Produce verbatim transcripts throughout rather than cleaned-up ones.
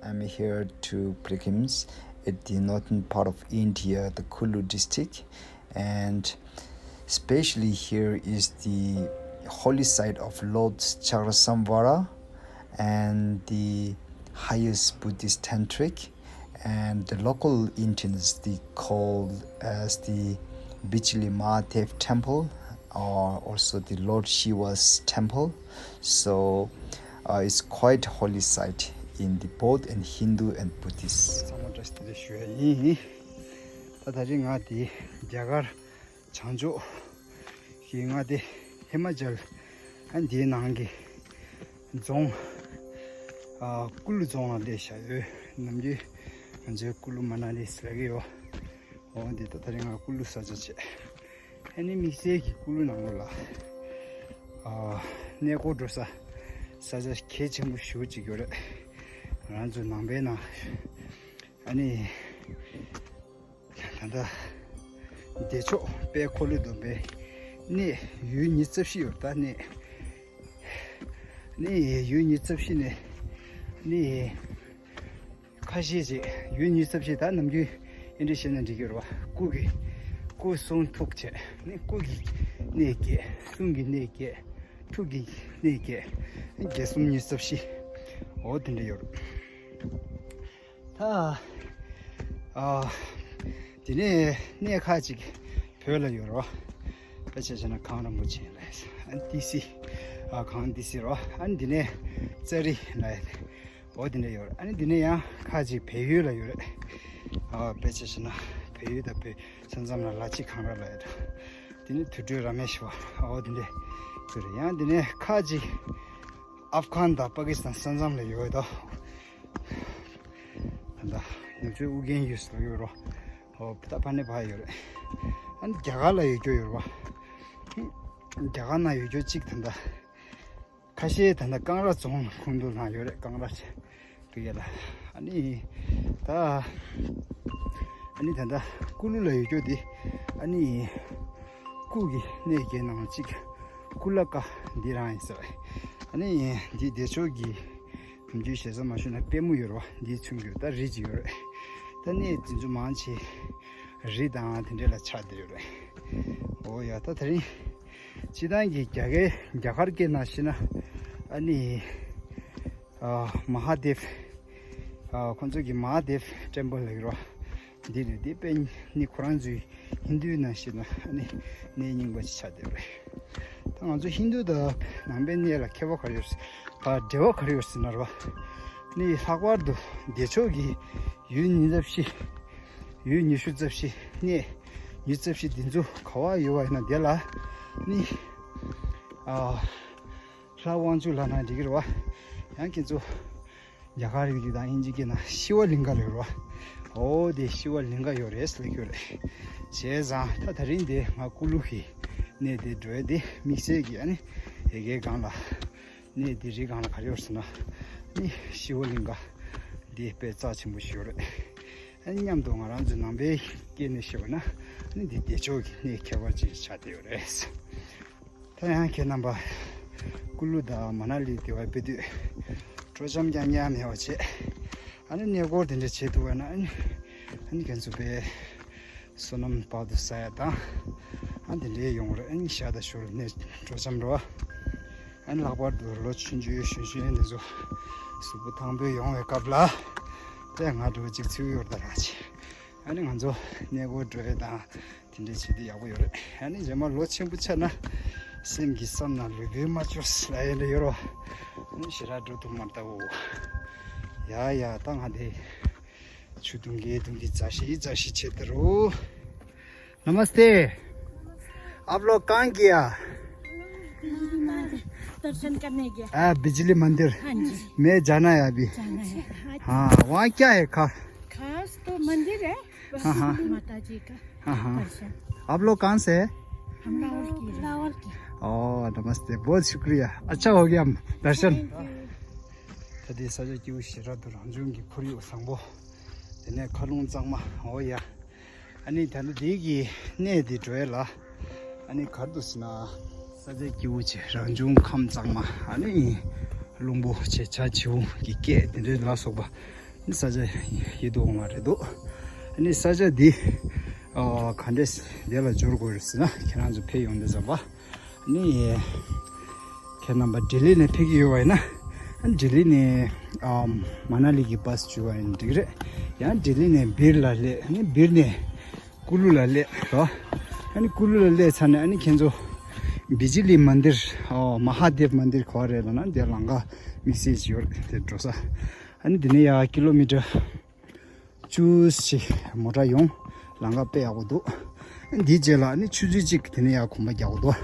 I'm here to pilgrims at the northern part of India, the Kulu district, and especially here is the holy site of Lord Chakrasamvara and the highest Buddhist tantric, and the local Indians, they call as the Bijli Mahadev temple, or also the Lord Shiva's temple. So uh, it's quite holy site in the both in Hindu and Buddhist. ཚང་མ་བཀྲ་ཤིས་བདེ་ལེགས་ཞུ་ཡ་ཡིན། ད་ད་རེས་ང་དེ་རྒྱ་གར་བྱང་ཕྱོགས་ཀྱི་མངའ་སྡེ་ཧི་མ་ཅལ་ཨ་འདིའི་ནང་གི་རྫོང་ཨ་ཀུ་ལུ་རྫོང་ལ་སླེབས་བཞག་ཡོད། ནམ་རྒྱུན་ང་ཚོའི་ཀུ་ལུ་མ་ན་ལི་ཟེར་གྱི་ཡོད། འོ་འདི་ད་ད་རེས་ང་ཀུ་ལུ་ས་ཆ་བྱས། ཨ་ནི་དམིགས་བསལ་གྱི་ཀུ་ལུ་ནང་ལོགས་ལ་ཨ་གནས་སྐོར་འགྲོ་ས་ས་ཆ་གལ་ཆེན་པོ་ཞེ་པོ་ཅིག་ཡོད་རེད། ང་ཚོ་ནང་པའི་ནང་ཨ་ནི་ད་ལྟ་བདེ་མཆོག་དཔལ་འཁོར་ལོ་སྡོམ་པའི་གནས་ཡུལ་ཉི་ཤུ་རྩ་བཞི་ཡོད་ད་གནས། ནི་ཡུལ་ཉི་ཤུ་རྩ་བཞི་ནས་ནི་ཁ་ཤས་ཅིག་ཡུལ་ཉི་ཤུ་རྩ་བཞི་ད་ནམ་རྒྱུན་ཨེ་འདྲ་བཤད་ན་འགྲིག་གི་རེད་བ། སྐུ་གི་སྐུ་གསུང་ཐུགས་བཅས་ནི་སྐུ་གི་གནས་བརྒྱད། གསུང་གི་གནས་བརྒྱད། ཐུགས་ཀྱི་གནས་བརྒྱད། བརྒྱད་གསུམ་ཉི་ཤུ་རྩ་བཞི། འོ་དེ་འདྲ་ཡོད་རེད། ད་ཨ་དེ་ནས་གནས་ཁག་ཅིག་བོད་ལ་ཡོད་རེད་བ། དཔེ་ཆ་བཞག་ན་གངས་རིན་པོ་ཆེ་ལ་ཨན་ཏི་སི་ཨ་གངས་ཏི་སི་རེད་བ། ཨན་དེ་ནས་ཙ་རི་ལ་ཡོད། འོ་དེ་འདྲ་ཡོད་རེད། ཨ་ནི་འདི་ནས་ཡང་ཁ་ཅིག་བལ་ཡུལ་ལ་ཡོད་རེད། ཨ་དཔེ་ཆ་བཞག་ན་བལ་ཡུལ་དང་བོད་ས་མཚམས་ལ་ལ་ཅི་གང་ར་ལ་ཡོད་རེད། དེ་ནས་དུར་ཁྲོད་ར་མེ་ཤི་བ་འོ་དེ་འདྲ་ཡོད་རེད། ཡང་དེ་ནས་ཁ་ཅིག་ཨབ་གྷན་དང་པ་ཀི་སི་ཐན་ས་མཚམས་ལ་ཡོད་དོ། ད་ལྟ་ནུབ་ཕྱོགས་ཨུ་རྒྱན་ཡུལ་ཟེར་ཡོད་རོ། འོ་ད་ཕ་ནི་ཕ་ཡོད་རེད། ཨ་ནི་རྒྱ་གར་ལ་ཡོད་རྒྱུ་ཡོད་རེད་བ། རྒྱ་གར་ན་ཡོད་རྒྱུ་གཅིག་ད་ལྟ། ཁ་ཤས་ད་ལྟ་ཀང་ར་རྫོང་ཁོངས་གཏོགས་ནང་ཡོད་རེད། ཀང་ར་ཆེ་བི་ཡ་ལ། ཨ་ནི་ད་ཨ་ནི་ད་ལྟ་ཀུ་ལུ་ལ་ཡོད་རྒྱུ་དེ་ཨ་ནི་སྐུ་གི་གནས་བརྒྱད་ནང་གཅིག་ཀུ་ལ་ཀ་འདི་རང་ཡིན་ཟེར། ཨ་ནི་འདི་བདེ་མཆོག་གི་ནམ་རྒྱུན་ཞེ་ས་མ་ཞུ་ན་པད་མོ་ཡོད་རེད་བ། འདི་ཆུང་རྒྱུ་ད་རི་ཅིག་ཡོད་རེད། ད་གནས་འདི་ཚོ་མང་ཆེ་རི་དང་དེ་འདྲ་ལ་ཆགས་བསྡད་ཡོད་རེད། འོ་ཡ་ད་དེ་རིང་སྤྱི་བཏང་གི་རྒྱ་སྐད་རྒྱ་གར་སྐད་ནང་བཤད་ན་ཨ་ནི་ཨ་མ་ཧ་དེབ། ཨ་ཁོང་ཚོ་གི་མ་ཧ་དེབ་ཊེམ་པལ་ལ་ཡོད་རེད་བ། འདི་རེད། འདི་དཔེ་ནི་ཁོ་རང་ཚོའི་ཧིན་དུའི་ནང་བཤད་ན་ཨ་ནི་གནས་རྙིང་པ་ཅིག་ཆགས་བསྡད་ཡོད་རེད། ད་ང་ཚོ་ཧིན་དུ་དང་ནང་པའི་གནས་ལ་ཁྱད་པར་ག་རེ་ཡོད་ཟེར། ཨ་འབྲེལ་བ་ག་རེ་ཡོད་ཟེར་ན་རེད་བ། ནི་ལྷག་པར་དུ་བདེ་མཆོག་གི་ཡུལ་ཉི་ཤུ་རྩ་བཞི། ཡུལ་ཉི་ཤུ་རྩ་བཞི་གནས་ཉི་ཤུ་རྩ་བཞི་འདི་ཚོ་ག་བ་ཡོད་པ་ཡིན་ན་དེ་ལ་ནི་ཨ་ལྷ་དབང་ཕྱུག་ལབ་ན་འགྲིག་གི་རེད་བ། ཡང་ཁྱེད་ཚོ་རྒྱ་གར་ཡིག་དང་དབྱིན་ཇི་སྐད་ནང་ཤི་བ་ལིང་ག་ལབ་རེད་བ། འོ་དེ་ཤི་བ་ལིང་ག་ཡོད་རེད་ཟེར་ལབ་ཀྱི་ཡོད་རེད། བྱས་ཙང་ད་དེ་རིང་དེ་ང་ཀུ་ལུ་གི་གནས་དེ་འགྲོ་ཡ་དེ་དམིགས་བསལ་གྱི་ཨ་ནི་ཡ་གིའི་སྒང་ལ་གནས་དེ་རི་སྒང་ལ་ག་རེ་ཡོད་ཟེར་ན་ནི་ཤི་བ་ལིང་ག་དེ་དཔེ་རྩ་ཆེན་པོ་ཞིག་ཡོད་རེད། ཨ་ནི་མཉམ་དུ་ང་རང་ཚོའི་ནང་པའི་སྐད་ནས་བཤད་པ་ན་ཨ་ནི་འདི་བདེ་མཆོག་གི་གནས་ཁྱད་པར་ཅན་ཆགས་བསྡད་ཡོད་རེད། ད་ཡང་ཁྱེད་རྣམ་པ་ཀུ་ལུ་དང་མ་ན་ལི་དེ་བར་ཕེབས་དུས་སྤྲོ་འཆམ་རྐྱང་རྐྱང་མེད་པ་བྱས། ཨ་ནི་གནས་སྐོར་དེ་འདྲ་བྱེད་ཐུབ་པ་ན་ཨ་ནི་ཨ་ནི་ཁྱེད་ཚོ་དཔེ་བསོད་ནམས་དཔག་ཏུ་ཟ་ཡ་དང་ཨ་དེ་འདྲའི་ཡོང་རེད། ཨ་ནི་ཞག་དང་ཞོར་ནས་སྤྲོ་འཆམ་འགྲོ་བ། ཨ་ནི་ལྷག་པར་དུ་ལོ་ཆུང་ཆུང་གཞོན་གཞོན་དེ་ཚོ་གཟུགས་པོ་ཐང་པོ་ཡོང་བའི་སྐབས་ལ་དེ་ང་འགྲོ་གཅིག་ཚིག་ཡོར་ད་ར་ཆེ། ཨ་ནི་ང་ཚོ་གནས་སྐོར་འགྲོ་ཡ་དང་། དེ་འདྲའི་བྱེད་དུས་ཡག་པོ་ཡོད་རེད། ཨ་ནི་རྗེས་མ་ལོ་ཆེན་པོ་ཆགས་ན་སེམས་ཀྱི་བསམ་ན་ལུས་པོའི་མ་བཅོས་ལ་ཡ་ལ་ཡོད་རོ། ཨ་ནི་ཞེ་དྲག་འགྲོ་ཐུབ་མ་རེད་ད་འོ། ཡ་ཡ་ད་ང་དེ་ཆུ་དུང་གི་དུང་གི་རྩ་ཤི་རྩ་ཤི་བྱེད་དེ་རོ། नमस्ते। आप लोग कहाँ गया? दर्शन करने गया। हाँ, बिजली मंदिर। हाँ जी। मैं जाना है अभी। जाना है। हाँ, वहाँ क्या है खा- खास तो मंदिर है। हाँ, हाँ। माता जी का। हाँ, हाँ। दर्शन। आप लोग कहाँ से है? हम लाहौल की है। लाहौल की। ओ, नमस्ते। बहुत शुक्रिया। अच्छा हो गया हम दर्शन। Thank you. ད་ལྟའི་ས་ཆ་སྐྱིད་པོ་ཞེ་དྲག་འདུག་རང་བྱུང་གི་ཁོར་ཡུག་བཟང་པོ། དེ་ནས་མཁའ་རླུང་གཙང་མ། འོ་ཡ། ཨ་ནི་ད་ལྟ་འདི་གི་གནས་འདི་འགྲོ་ཡ་ལ། ཨ་ནི་གར་འདུག་ཟེར་ན། ས་ཆ་སྐྱིད་པོ་ཆེ། རང་བྱུང་ཁམས་གཙང་མ། ཨ་ནི་ རླུང་བུ་བྱས་བྱ་བྱིའུ་གི་སྐད་དེ་འདྲའི་ལ་སོགས་པ་ནི་ས་ཆ་ཡིད་དུ་འོང་བ་རེད་འདུག་ཨ་ནི་ས་ཆ་འདི་ཨ་ག་འདྲས་དེ་ལ་འབྱོར་དགོས་རེད་ཟེར་ན། ཁྱེད་རང་ཚོ་ཕེབས་ཡོང་དུས་ཙམ་པ་ནི་ཁྱེད་རྣམ་པ་ལྡི་ལི་ནས་ཕེབས་ཀྱི་ཡོད་པ་ཡིན་ན། ཨ་ནི་ལྡི་ལི་ནས་ཨ་མ་ན་ལི་གི་བཱས་འཇུས་པ་ཡིན་འགྲིག་རེད། ཡང་ལྡི་ལི་ནས་སྦིར་ལ་སླེབས། ཨ་ནི་སྦིར་ནས་ཀུ་ལུ་ལ་སླེབས་རོ། ཨ་ནི་ཀུ་ལུ་ལ་སླེབས་ཚར་ནས་ཨ་ནི་ཁྱེད་ཚོ་བི་ཇི་ལི་མན་དིར་ཨོ་མ་ཧ་དེབ་མན་དིར་ག་པར་རེད་ལབ་ན། འདིར་ལམ་ཁ་དམིགས་བསལ་ཅིག་ཡོད་རེད། དེར་འགྲོ་ས། ཨ་ནི་འདི་ནས་ཡར་ཀི་ལོ་མི་ཊར་བཅུ་ཞིག་མོ་ཊ་ཡོང་། ལམ་ཁ་དཔེ་ཡག་པོ་འདུག་འདིའི་རྗེས་ལ་ཨ་ནི་ཆུ་ཚོད་གཅིག་དེ་ནས་ཡར་གོམ་པ་རྒྱག་དགོས་འདུག་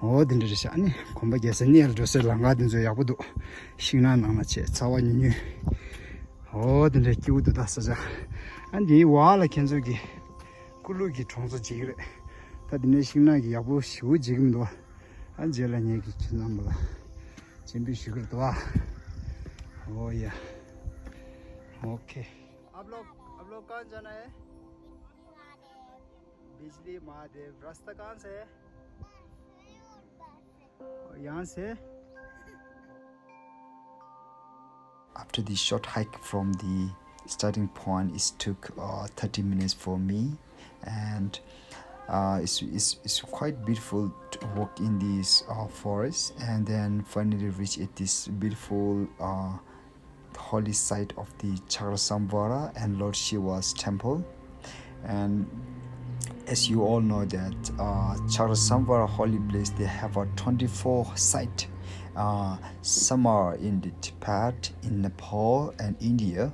འོ་དེ་འདྲ་རེད་ཤག་ཨ་ནི་གོམ་པ་རྒྱག་ས་གནས་ལ་འགྲོ་སའི་ལམ་ཁ་དེ་ཚོ་ཡག་པོ་འདུག་ཤིང་ནགས་ནང་ལ་བྱས་ཚ་བ་ཉུང་ཉུང་། འོ་དེ་འདྲ་སྐྱིད་པོ་འདུག་ད་ས་ཆ། ཨ་འདིའི་བར་ལ་ཁྱེད་ཚོ་གི་ཀུ་ལུ་གི་གྲོང་ཚོ་མཇལ་གྱི་རེད། ད་དེ་ནས་ཤིང་ནགས་ཀྱི་ཡག་པོ་ཞེ་པོ་མཇལ་གྱི་མི་འདུག་ཨ་རྗེས་ལ་ངེད་ཀྱིས་ཁྱེད་རྣམ་པ་ལ་སྤྱན་འབུལ་ཞུ་གི་རེད་དོ། ཨོ་ཡ། ཨོ་ཁེ། आप लोग, आप लोग कहाँ जाना है? बिजली महादेव। रास्ता कहाँ से है? यहाँ से। After the short hike from the starting point, it took uh, thirty minutes for me, and uh, it's, it's, it's quite beautiful to walk in this uh, forest, and then finally reach at this beautiful uh, holy site of the Chakrasamvara and Lord Shiva's temple. And as you all know that uh, Chakrasamvara holy place, they have a twenty-four site. Uh, some are in the Tibet, in Nepal, and India.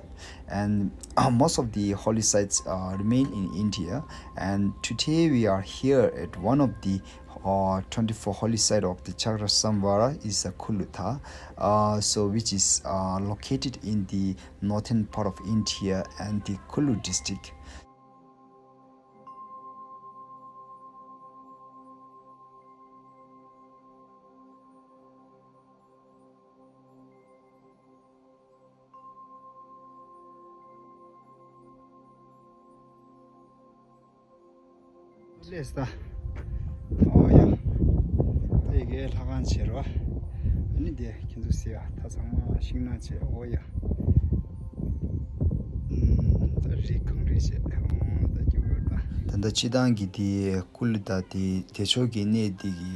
And uh, most of the holy sites uh, remain in India. And today we are here at one of the uh, twenty-four holy site of the Chakrasamvara is uh, Kulutha, uh, so which is uh, located in the northern part of India and the Kulu district. ལེས་ད། ཨོ་ཡ། ད་ཡི་གེ་ལྷ་ཁང་བྱེ་རོ། ཨ་ནི་དེ་ཁྱེད་ཚོ་སི་ཡ་ད་ཚང་མ་ཤིང་ནགས་བྱེ། ཨོ་ཡ། ད་རི་གངས་རི་བྱེ། ཨོ་ད་རྒྱུག་ཡོད་ད། ད་ལྟ་སྤྱི་བཏང་གི་དེ་ཀུ་ལི་ད་དེ་དེ་ཕྱོགས་ཀྱི་གནས་དེ་གི་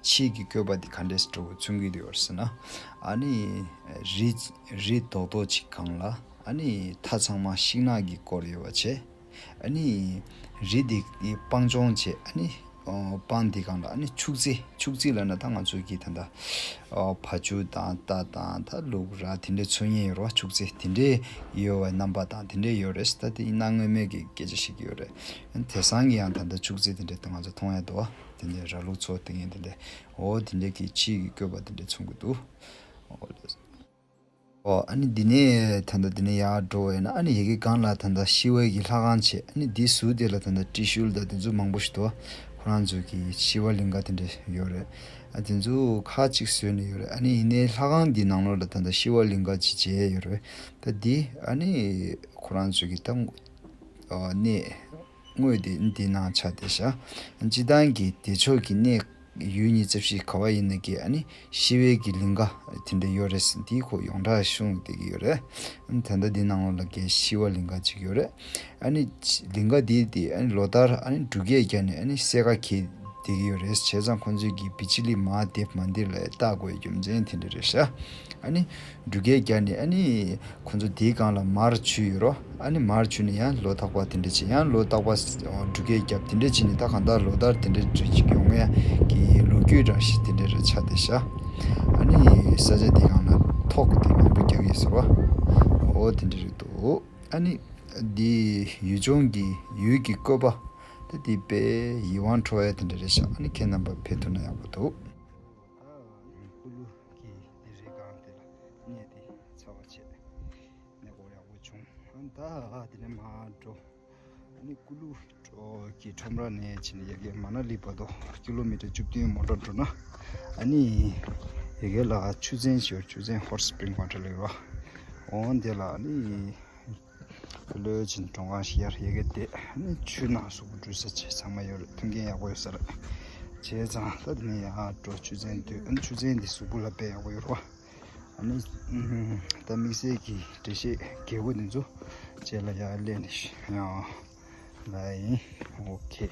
ཆེས་ཀྱི་བཀོད་པ་དེ་ག་འདྲས་སྤྲོ་བོ་མཚོན་གྱི་ཡོད་ཟེར་ན། ཨ་ནི་རི་རི་རྡོག་རྡོག་ཅིག་སྒང་ལ་ཨ་ནི་མཐའ་ཚང་མ་ཤིང་ནགས་ཀྱིས་བསྐོར་ཡོད་པ་བྱས། ཨ་ནི་རི་དེ་སྤང་ལྗོངས་བྱས། ཨ་ནི་སྤང་དེ་སྒང་ལ་ཨ་ནི་ཕྱུགས་རྫི། ཕྱུགས་རྫི་ལབ་ན་ད་ང་ཚོ་གི་ད་ལྟ་བ་ཕྱུགས་དང་རྟ་དང་ད་ལུག་ར་དེ་འདྲའི་འཚོ་མཁན་ཡོད་རེད་བ། ཕྱུགས་རྫི་དེ་འདྲའི་ཡོད་པའི་རྣམ་པ་དང་དེ་འདྲའི་ཡོད་རེད། ད་དེ་ཡིན་ན་སྔོན་མའི་གི་སྐད་ཆ་ཞིག་ཡོད་རེད། དེང་སང་གི་ཡང་ད་ལྟ་ཕྱུགས་རྫི་དེ་འདྲའི་ད་ང་ཚོ་མཐོང་ཡ་འདུག་བ། དེ་འདྲའི་ར་ལུག་འཚོ་བསྡད་མཁན་དེ་འདྲའི། འོ་དེ་འདྲའི་གི་ཆེས་ཀྱི་བཀོད་པ་དེ་འདྲའི་མཚོན་གྱི་འདུག་འོ་ལགས། འོ་ཨ་ནི་འདི་ནས་ད་ལྟ་འདི་ནས་ཡར་འགྲོ་བས་ན། ཨ་ནི་ཡ་གི་སྒང་ལ་ད་ལྟ་ཤི་བའི་གི་ལྷ་ཁང་བྱས། ཨ་ནི་འདི་ཟུར་དེ་ལ་ད་ལྟ་ཏྲི་ཤུལ་དང་དེ་ཚོ་མང་པོ་ཞིག་འདུག་ཁོ་རང་ཚོ་གི་ཤི་བ་ལིང་ག་དེ་འདྲ་ཡོད་རེད། ཨ་དེ་ཚོ་ཁག་ཅིག་བཟོས་ནས་ཡོད་རེད། ཨ་ནི་ཡིན་ནའི་ལྷ་ཁང་འདི་ནང་ལོགས་ལ་ད་ལྟ་ཤི་བ་ལིང་ག་ཅིག་མཇལ་ཡོད་རེད། ད་འདི་ཨ་ནི་ཁོ་རང་ཚོ་གི་ད་གནས་དངོས་དེ་འདི་ནང་ཆགས་བསྡད་ཤག་སྤྱི་བཏང་གི་དེ་ཕྱོགས་ཀྱི་གནས་ཡུལ་ཉི་ཤུ་རྩ་བཞི་ག་བ་ཡིན་ན་གི་ཨ་ནི་ཤི་བའི་གི་ལིང་ག་དེ་འདྲ་ཡོད་རེད། འདི་ཁོ་ཡོངས་གྲགས་ཤོང་བསྡད་ཀྱི་ཡོད་རེད། ད་ལྟ་འདི་ནང་ལོགས་ལ་གི་ཤི་བ་ལིང་ག་ཅིག་ཡོད་རེད། ཨ་ནི་ལིང་ག་འདི་དེ་ཨ་ནི་ལོ་ལྟར་ཨ་ནི་འབྲུག་སྐད་རྒྱག་ནས་ཨ་ནི་སེར་ཁ་གྱེས་བསྡད་ཀྱི་ཡོད་རེད། བྱས་ཙང་ཁོང་ཚོས་གི་བི་ཇི་ལི་མ་ཧ་དེབ་མན་དིར་ལབ་བཏགས་དགོས་རྒྱུ་མཚན་དེ་འདྲ་རེད་ཤག་ཨ་ནི་འབྲུག་སྐད་རྒྱག་ནས་ཨ་ནི་ཁོང་ཚོ་དེའི་སྒང་ལ་མར་བྱུགས་ཡོད་རོ། ཨ་ནི་མར་བྱུགས་ནས་ཡང་ལོ་རྟག་པར་དེ་འདྲ་བྱས། ཡང་ལོ་རྟག་པར་འབྲུག་སྐད་རྒྱབ་དེ་འདྲ་བྱས་ནས་ད་གང་ལྟར་ལོ་ལྟར་དེ་འདྲ་འདྲ་ཅིག་ཡོང་ཡ་གི་ལོ་རྒྱུས་རང་བཞིན་དེ་འདྲ་རེ་ཆགས་བསྡད་ཤག་ཨ་ནི་ས་ཆ་དེ་སྒང་ལ་ཐོག་དེ་མང་པོ་རྒྱག་ཡོད་ཟེར་བ། འོ་དེ་འདྲ་རེད་འདུག་ཨ་ནི་འདི་ཡུལ་ལྗོངས་ཀྱི་ཡུལ་གྱི་བཀོད་པ་ད་འདི་དཔེ་ཡིད་དབང་འཕྲོག་ཡ་དེ་འདྲ་རེད་ཤག་ཨ་ནི་ཁྱེད་རྣམ་པ་ཕེབས་ཐུབ་ན་ཡག་པོ་འདུག་ཀུ་ལུ་གི་དེ་རི་སྒང་དེ་ལ་གནས་དེ་ཚར་བ་བྱས། གནས་སྐོར་ཡག་པོ་བྱུང་། ཨ་ད་དེ་ནས་མར་འགྲོ། ཨ་ནི་ཀུ་ལུ་གི་ཁྲོམ་ར་ནས་ཕྱིན་ནས་ཡ་གི་མ་ན་ལི་བར་དུ་ཀི་ལོ་མི་ཊར་བཅུ་བདུན་མོ་ཊ་འགྲོ་ན། ཨ་ནི་ཡ་གི་ལ་ཆུ་ཚན་ཞིག་ཡོད། ཆུ་ཚན་ཧོཊ་སི་པྲིང་ཝ་ཊར་ལབ་ཡོད་པ། འོ་དེ་ལ་ཨ་ནི་ལོས་ཕྱིན་གྲོང་ཁང་ཞིག་ཡར་ཡ་གི་དེ་ཨ་ནི་ཆུ་ནང་གཟུགས་པོ་འགྲུལ་ས་བྱས་ཚང་མ་ཡོད་རེད། མཐུན་རྐྱེན་ཡག་པོ་ཡོད་ས་རེད། བྱས་ཙང་ད་དེ་ནས་ཡར་འགྲོ། ཆུ་ཚན་དེ་ཨ་ནི་ཆུ་ཚན་དེ་གཟུགས་པོ་ལ་དཔེ་ཡག་པོ་ཡོད་རེད་པ། ཨ་ནི་ཨུམ་ད་དམིགས་བསལ་གྱི་འགྲེལ་བཤད་རྒྱས་པོ་འདི་ཚོ་རྗེས་ལ་ཡར་སླེབས་ནས་ཡང་ལ་ཡིན། ཨོ་ཁེ།